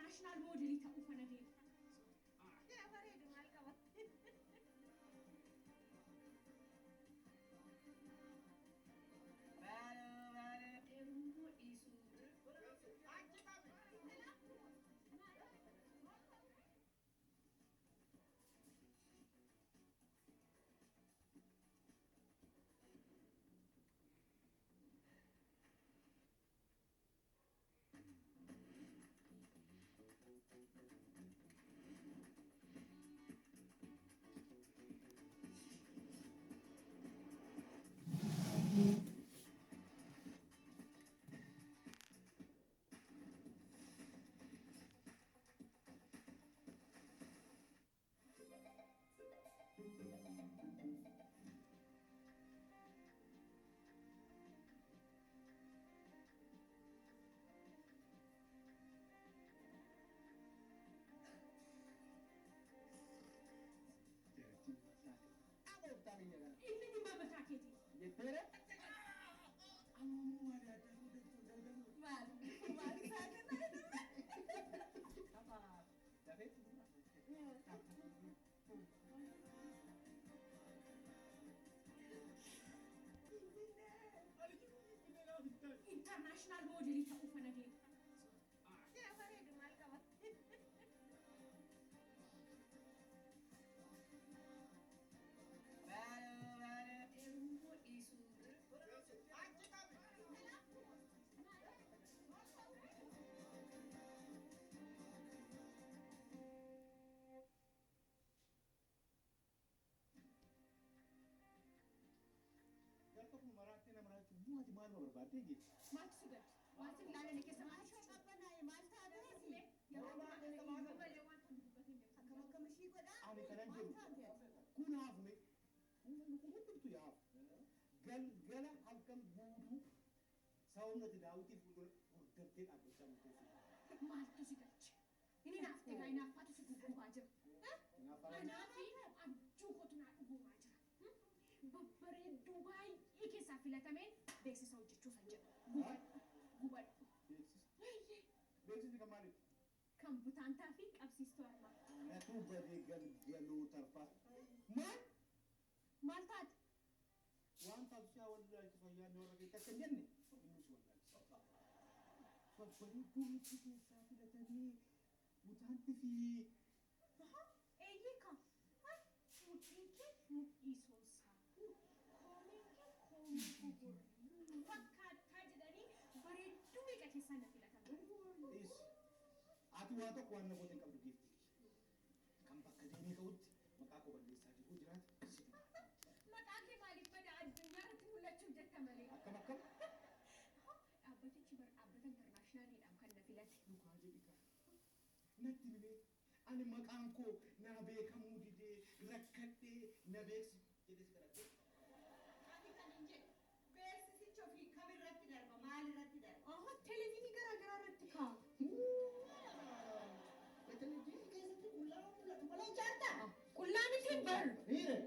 International moodelii ta'uuf ana deema. Bareedu maal qaba? Heerumuu dhiisuu. Inni dhimma mataa keetii. Jetteera? Maal? Maal taate? International moodelii ta'uuf ana deema. Bareedu maal qaba? Heerumuu dhiisuu. Gartokkuma maraattee nama raachuu ati maaluma barbaaddee geesse? Maaltu si galche? Waan sin ilaalanii keessa maaltu si Qabbanaa'e maal taate? Yeroo ammaa kana iyyuu malee waan hundi dubbatiin deemsa. Akkam akkam ishii godhaa? Ani kanan Maal jedhu taate ati? kun haafume hundumtu yaafu. Galgala halkan guutuu sababni ati daawwitii fuuldura hordamtee dhaabbachaa murteessite. Maaltu si galche? Inni naaftee gaa inaaffaatu si guggubaa jira. Anaa fi abjuu kootu naa dhugoomaa jira. Babbareedduu baay'ee keessaa filatameen beeksisa hojjechuufan jedha. Gubadhu. Gubadhu. Beeksisa. Eeyyee. Beeksisni kan maaliiti? Kan butaantaa fi qabsiistuu harmaa. Natu badee galgaloo tarfaa. Maal? Maal taate? Waan taatu si'a wallaalchu fayyaan warra keetti akka hin jenne inni si wallaalchisa. Babbareedduu miti keessaa filatanii butaanti fi Eeyyee kaa. Mudhiin kee mudhii soonsaa. Koomeen kee koomee gogorrii. Fakkaattaa jedhanii bareedduu meeqa keessaa na filataman. Is ati waa tokko waan na goote hin qabdu giiftii. Kan bakka deemee ka'utti maqaa koo balleessaa jiru jiraate si dura. Maqaa kee maaliif bada addunyaa irratti mul'achuuf jetta malee? Akkam akkam? Dhaabbatichi bar dhaabbata internationaliidhaan kan na filate. Dhugaa jedhi kaa. Natti himee ani maqaan koo naa beekamuu didee rakkadhee na beeksi jedhee si kadhadhee. Ani kan hin jedhu beeksisicha ofii kamirratti darba maalirratti darba? Aha, televizyinii garaa garaa irratti kaa'a. Televizyiinii keessatti qullaa mul'atu malee Jaartaa? Qullaa miti bar. Hiire.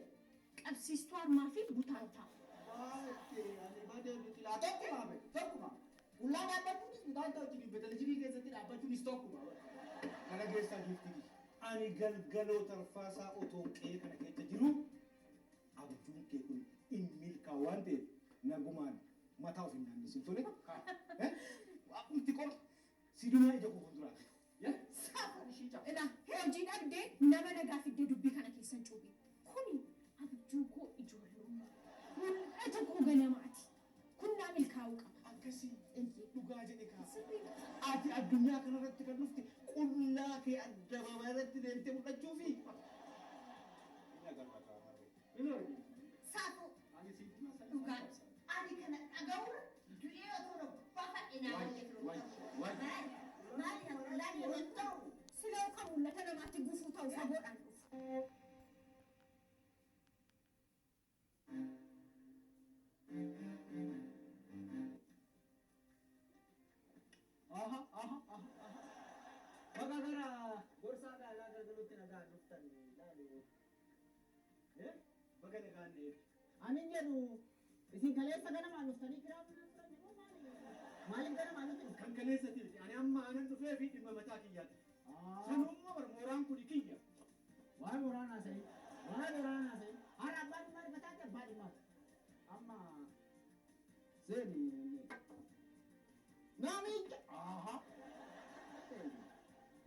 Qabsiistuu harmaa fi butaantaa. Baay'ee ani badee biqilaa tokkuma be tokkuma. Qullaa dhaabbachuunis butaantaa wajjin televizyiinii keessatti dhaabbachuunis tokkuma. Kana keessaa giiftii ani galgaloo tarfaasaa otoo qe'ee kana keessa jiru abjuun kee kun in milkaa waan ta'eef nagumaan mataa of hin naannessin tole. Waaqumti qofa si dunaa ija koo fuulduraa fidu. Ilaa hojii dhabdee nama nagaa fiddee dubbii kana keessan cuubi. Kuni abjuu koo ijoollummaa. Mul'ata koo ganamaati. Kun naa milkaa'uu qaba. Akkasii dhugaa jedhe kaa. Ati addunyaa kanarratti kan dhufte qullaa kee addabaabaayii irratti deemtee mul'achuufi. Inni agarra kaa harree. Inni argina. Saafuu Ani sitti masaa dhugaa ani kana dhaga'uun du'ee otoo bafadhe naa wayya Waay, waay. Maali na qullaa deeman ta'u? Siloo kan mul'ata namaatti gufuu ta'u fagoodhaan dhufu. Aha, aha, aha, aha. Bakka gara gorsaa gaalaa galgaluutti nagaan dhuftan ilaalu. Baga nagaan dheebi. Ani jedhu isin kaleessa ganamaan dhuftanii kiraa mana fudhanne moo maali? Maaliif ganamaan nutti dhuftan? Kan kaleessati miti. Ani amma anan dhufee fi dhimma mataa kiyyaati. Sanummaa bar mooraan kun kiyya. Waa'ee mooraa haasa'e. Waa'ee mooraa haasa'e. Haala abbaan dhimmaa dhimma abbaa dhimmaati. Amma seeni namicha aha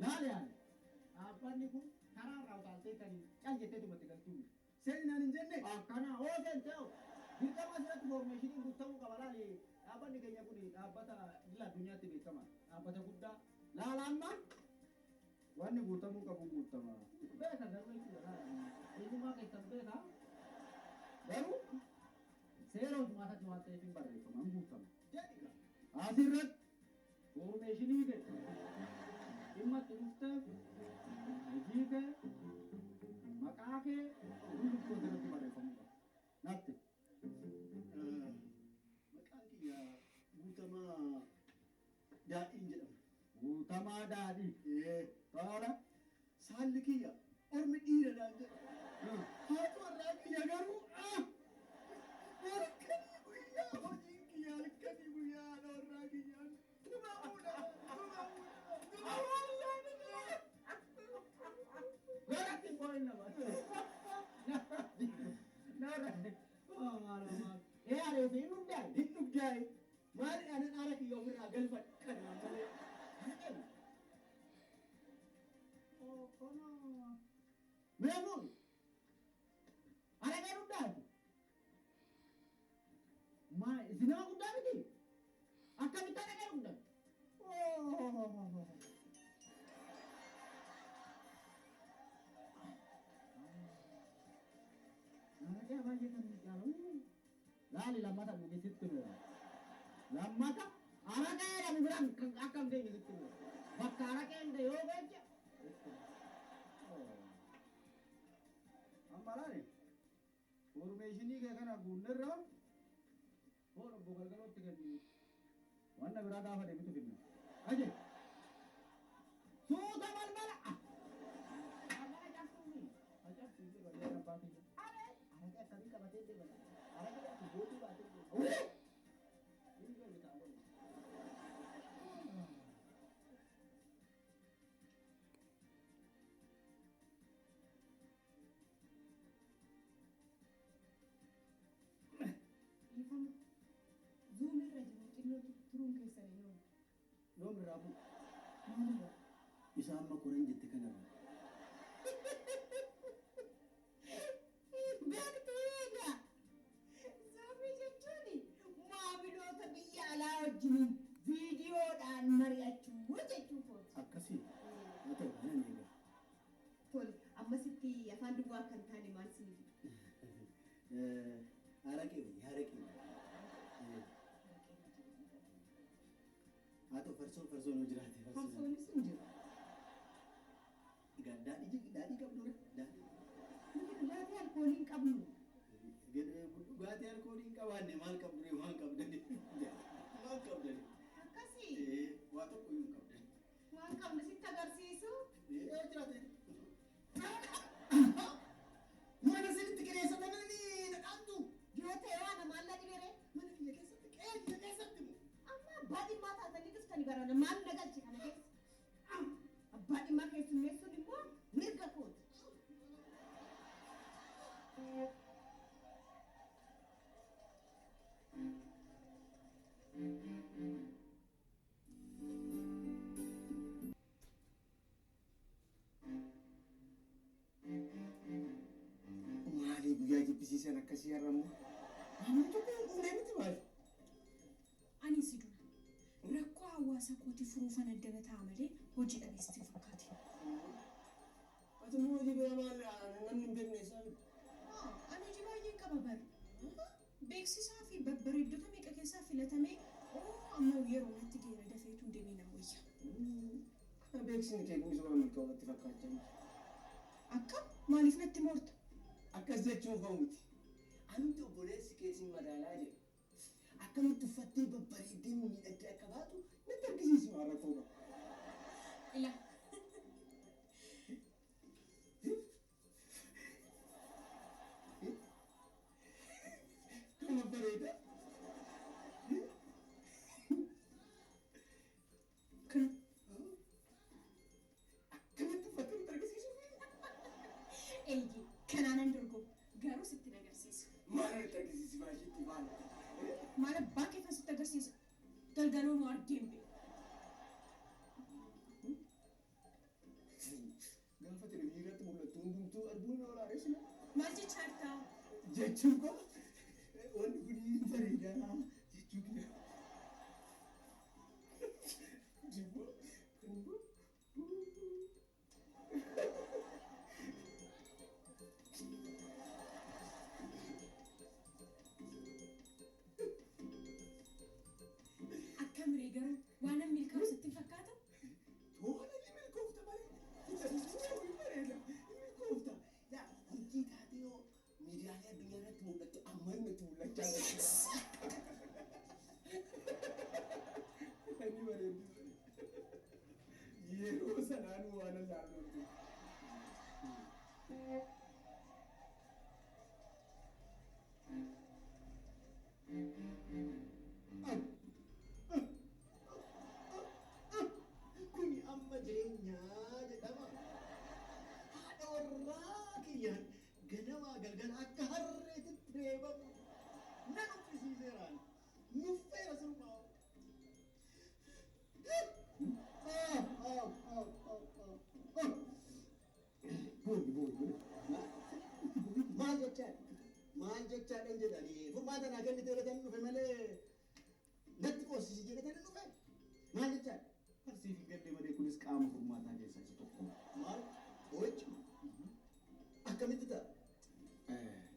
laale yaale dhaabbanni kun karaa irraa utaaltee kan cal jettee tumatti galtuu miti. Seeni naan hin jenne. Akkana hoo seentee hoo dirqama asirratti foormeeshiniin guutamuu qaba laali dhaabbanni keenya kun dhaabbata idil addunyaatti beekama dhaabbata guddaa laala amma Wanni guutamuu qabu guutama. Beeka garuu jechuudha laala eenyummaa keessan beeka garuu seera hojumaatatti waan ta'eef hin barreeffama hin guutama. Jedhi gaa. Asirratti foormeeshinii kee dhimma itti dhufteef hojii kee maqaa kee hundumtuu asirratti barreeffamuu qaba. Natti. Maqaan kiyya Guutamaa Daadhiin jedhama. Guutamaa Daadhii. Ee, Tola. Saalli kiyya ormi dhiira naan jedha. Haati warraa kiyya garuu halkanii guyyaa hojiin kiyya halkanii guyyaa haadha warraa kiyyaan tumamuudha tumamuudha tumamuudha. Garatti hin boo'in nama. Narratti. Oh maal maal. Ee areete hin dhugdaa'e. Hin dhugdaa'e. Maali anan aara kiyya ofirraa galfadhe kanaan malee. Mee fuudhi. Araqee dhugdaa'e. Maa isin nama guddaa miti? Akkamitti araqee dhugdan? Oh. Araqee baay'ee kan caalu. Laali lammata dhugi sitti mira. Lammata araqee jedhamu biraan akka hin geenye sitti mira. Bakka araqee hin yoo geejje. Amma laali foormeeshinii kee kana guunnerra foon obbo Galgalootti kenni. Wanna biraa gaafa deebitu finna. Aje. Suuta balbala. Balbala cabsuuni. Cabsii jedhu abbaa kiyya. Araqee akkamii qabatee deema? Araqee ati gootuu baatee deema. Inni beeku ta'a godhu. Dhiifama. Zuumirra jiru xinnoo turuun keessan hin oolu. Yoom irraa bu'u? Maalirra? Isa amma koran jette kanarra. Beektuu egaa. Zuumii jechuun maamiloota biyya alaa wajjiniin viidiyoodhaan mari'achuu jechuu kooti. Akkasii. Haa ta'u kanan eega. Tole, ammasitti afaan duwwaa kan taane maal sinii fidu? Araqee wayya araqee wayya. Haa ta'u farsoon farsoon yoo jiraate farsoon. Farsoonis hin jiru. Egaa daadhii daadhii qabdu daadhii. Nuti dhugaatii alkoolii hin qabnu. Dhugaatii alkoolii hin qabaanne maal qabdu waan qabdani? Maal qabdani? Akkasii Waa tokko iyyuu hin qabdani. waan qabnu sitti agarsiisu. Yoo jiraate. Mana sirriitti qireessatanii dhaqaantu. Yoo ta'e waan namaan la dhibere. Mana kiyya keessatti qe'ee kiyya keessatti moo? Amma abbaa dhimmaa taatanii dhuftanii barana maal na galche kana keessa? Abbaa dhimmaa keessummeessuun immoo mirga kooti. Maalii guyyaa jibbisiisan akkasii har'ammoo? Namni tokko hin quunnee miti maali? Ani si dura. Rakkoo hawaasa kootii furuufan addana ta'a malee hojii dhabeessitti hin fakkaate. Ati immoo hojii biraa maal namni hin beekne isaa? Ani hojii baay'een qaba bar. Beeksisaa fi babbareeddota meeqa keessaa filatamee oo amma yeroo natti geera dafeetu hin deemee naa wayya. Beeksisni kee kunis waan milkaa'u natti fakkaachaa jira. Akkam maaliif natti moorta? Akkas jechuun koo miti. Anumti obboleessi kee sin madaalaa jedha. Akkamitti uffattee babbareeddee miidhagdee akka baatu natti argisiisi waan rakkoo qabu. Ilaa. Kan babbareeda. Kana argee hin beeku. Gaafa televizyiinii irratti mul'attu hundumtuu arguun oolaa sila. Maal jechaa jirtaa? Jechuun koo wanni kun hin bareedaa jechuu kiyya. Jibboo kun immoo Akkam ree garuu waan an milkaa'u sitti hin fakkaatu? Tola ni milkoofta malee. Ni bareeda. Ni milkoofta. Yaa hojii taatee yoo miidiyaalee addunyaa irratti mul'attu amma inni itti mul'achaa jira. Ni bareeddi. Yeroo sanaan waan ilaallu. Kuni amma jireenyaa jedhama. Haadha warraa kiyyaan ganamaa galgala akka harreetitti reebamu. Nan uffisiiseeraan. Nuffeera sirumaa. Boori boori boori. Maal jechaadha? Maal jechaadhan jedhanii furmaata naa kennite jedhatanii dhufe malee natti qoosisi jedhatanii dhufe. Maal jechaadha? Barsiif hin galle malee kunis qaama furmaataa keessaa isa tokko. Maal? Qoricha? Akkamitti ta'a?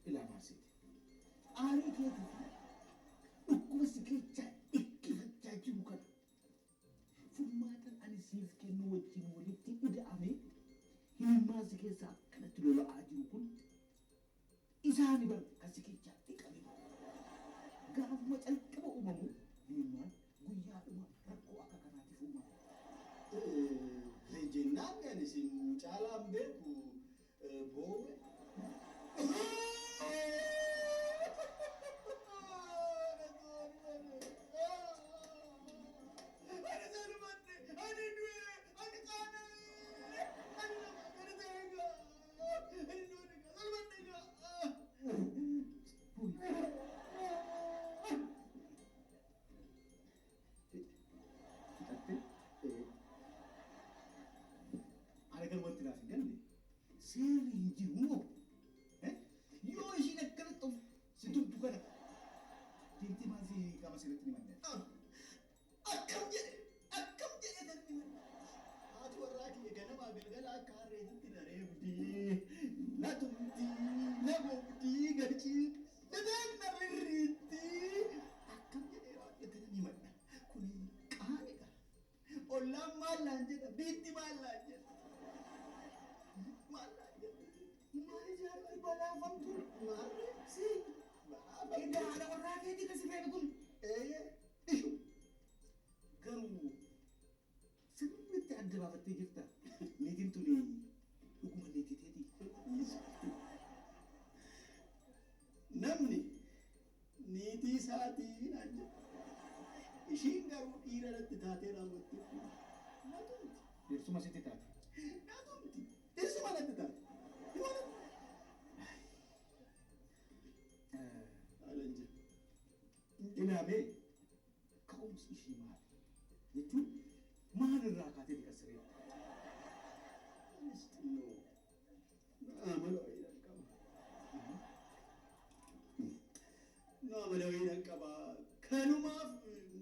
Ilaa maarsiiti. Aarii keetii fi dhukkuba si keessaa dhikkifachaa jiru kana furmaatan ani siif kennu wajjin walitti ida'amee himimmaan si keessaa akkanatti lola'aa jiru kun isaani bar kan si keessaa dhiqame. Gaafuma calqaba uumamu himimmaan guyyaadhuma rakkoo akka kanaatiif uumama. Jennaan kan isin caalaan beeku boowe. Fixattee ana garuu wanti naaf hin galle seerri hin jiru moo? Yoo ishiin akkanatti of si tumtu kana deemtee maal fi qaama seeratti ni manne? Akkam jedhe akkam jedhe tanni haati warraa kiyya ganamaa galgala akka harreetitti na reebdi, na tumti, na gobdi, gad ciibsitee na rirriitti. Akkam jedhee waan itti nan himadha? Kuni qaanidha. Ollaan maal naan jedha? Biitti maal naan jedha? Maal naan jedha? Maal ijaarti balaafamtu? Maal Si egaa haadha warraa keetii kasi feene kun Eeyyee, ishu. Garuu sirriitti adda baafattee jirta. Niitiin tuni dhuguma niitii teetii? Namni niitii isaatii naan jedha. Ishiin garuu dhiira natti taatee raawwatte. Na tumti. Dhirsuma sitti taate. Na tumti. Dhirsuma natti taate. Dhuma natti. Haala hin jiru. Ilaamee ka'umsi ishii maali? Jechuun maalirraa kaatee kan siree? Anis xinnoo amala wayiidhaan qaba. Na amala wayiidhaan qaba. Kanumaaf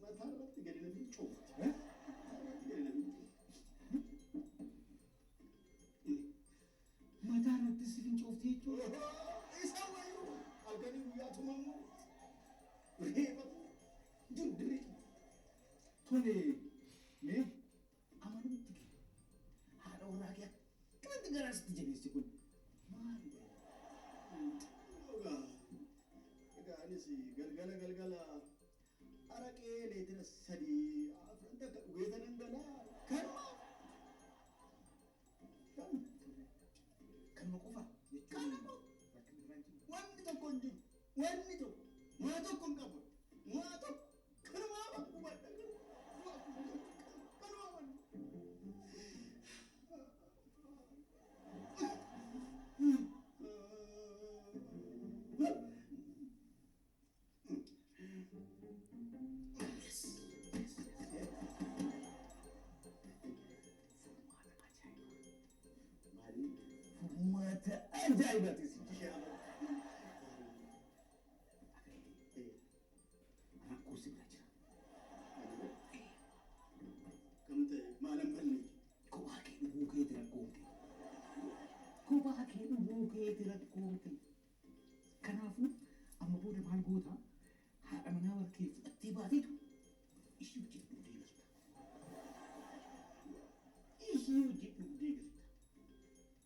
mataa irratti gadi na fincoofti. Mataa irratti gadi na fincoofti. Mataa irratti si fincoofti jechuudha. Isa wayyuu halkanii guyyaa tumamu, reebamu, jiru dirree. Tole, mee amalumti kee haadha warraa kee akkanatti garaa sitti jabeessi kun maalidha? Egaa egaa anis galgala galgala araqee leetira 3 4 takka dhugee tanan galaa kanumaaf. Kanuma qofa jechuun Kanuma. Rakkinni biraan jiru. Wanni tokko hin jiru. Wanni tokko. Waa tokko hin qabu. Waa tokko. Kanumaaf gubadha. Kanumaaf. Ajaa'ibaati si jishaa. Rakkoo si bira jira. Kam ta'e maalan balleeyye? Kophaa kee dhuguu keeti rakkoon kee. Kophaa kee dhuguu keeti rakkoon kee. Kanaafuu amma booda maal goota? Haadha manaa warkee fudhattee baateetu ishii wajjin dhugdee galta. Ishii wajjin dhugdee galta.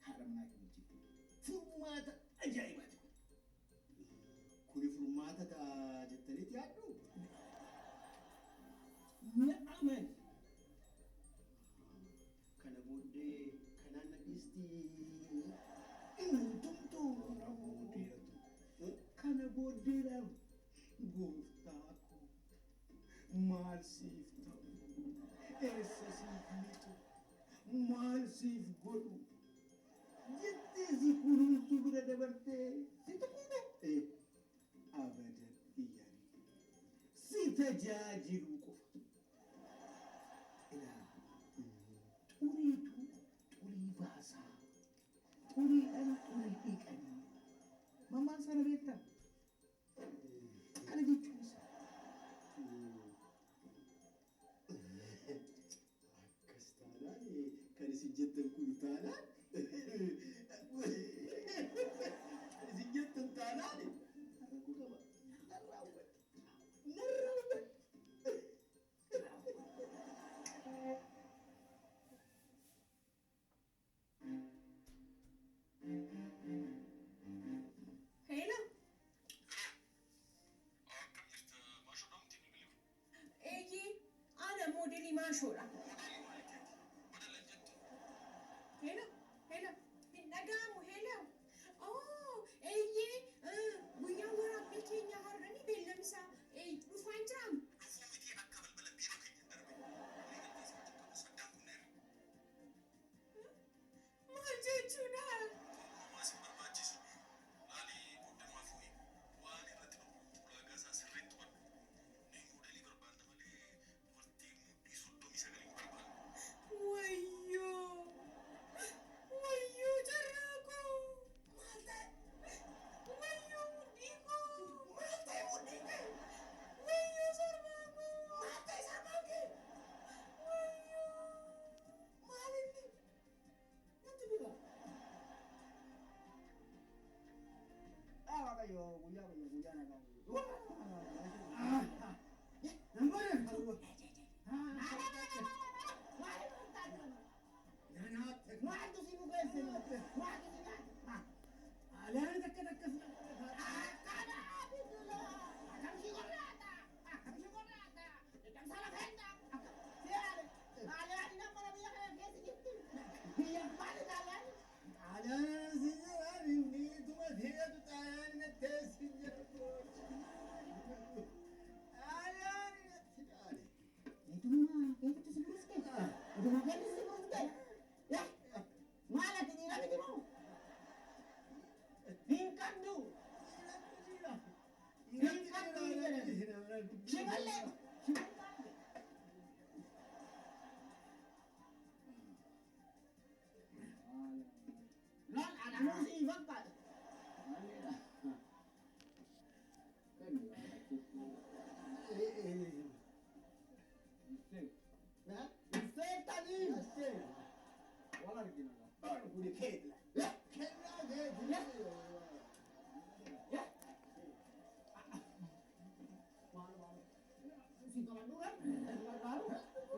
Haadha manaa kee wajjin. Furmaata ajaa'ibaati kun. Kuni furmaata ta'a jettaniiti yaaddu? Na amani. Kana booddee kanaan na dhiistii hin tumtu. Kana booddeedhaan gooftaa koo maal siif ta'u, eessa siif lixu, maal siif godhu jettee si kunuunsuu bira dabartee si tuqume abadan iyyaanii si tajaajiluu qofa. Ilaa, xuriitu xurii baasaa, xuriidhaan xurii dhiqanii. Mammaan sana beektaa? Kana jechuun isa. Akkas taanaan kan isin jettan kun taanaan, kan isin jettan taanaan rakkoo qaba. Nan raawwadha. Nan raawwadha. Hello. Akkam jirta? Maashoodhaa miti bilbilli kun? Eeyyee, ana moodelii maashoodha. Moodelii maaliitiiti? Badala jettu. Hello, hello, hin dhaga'amu, hello. Oh, eeyyee, guyyaan waraabbii keenya har'ani beellamsaa dhufaan jiraam. Dhufuu miti, akka balbala biiroo keenya hin darbe. Walii galtee si wajjin qabnu saddaan kunneerra. Maal jechuudha? Gonkumaa sin barbaachisu. Laali, booddeemaa fu'i. Waan irratti dhorkumtu ulaagaa isaa sirriitti hubadhu. Nuyi moodelii barbaanna malee dubartii mudhii 39 hin barbaannu. Wayyoo! Wayyoo jarraa koo! Maal ta'e? Wayyoo mudhii koo! Maal ta'e mudhii kee? Wayyoo sarmaa koo! Maal ta'e sarmaan kee? Wayyoo! Maal inni? Natti bira. Ah, Waaqayyo, guyyaa guyyaa guyyaa nagaa. Nan godhe. Maaltu si bukeesse? Maaltu si nyaate? Alaan takka takkas. Akkana biqila. Akkam si gorraata? Akkam si gorraata? Caccabsaa lafa hin ta'a. Akkam si yaale? Xaaliyaanii nama mana biyya kana keessa jirti. Biyya maali xaaliyaanii? Xaaliyaan si jira, niituma teetu xaaliyaan na teessi jira. Xaaliyaan natti dhaale. Eetumaa keessatti si buruste? Eetumaa keessatti si buruste? Yaa, maal ati, dhiira miti moo? Hin qabdu. Hin qabdu hin jedhan. Shimallee. Shimallee. Laal, anuu si fakkaata. Seetanii. Wal argina. Kuni keetla. Kennaa keeti. Maal maal. Si qabadhuudha. Gargaaru.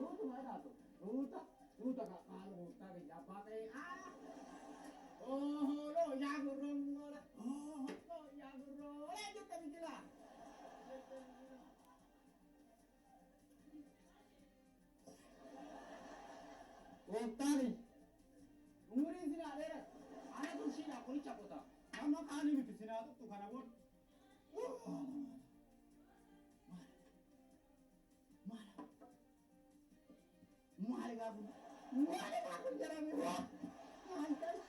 Ruutuma taatu. Ruuta. Ruuta maal gooftaa biyya abbaa ta'e. Ooloo yaa gurroon. Ooloo yaa gurroon jette biqilaa. Gooftaan umuriin sinaa dheerata. Anatu ishiidha qoricha qota. Amma kaanii miti sinaa tuttu kana booda. Maal? Maal gaafu? Maal gaafu jedhame? Maal ta'e?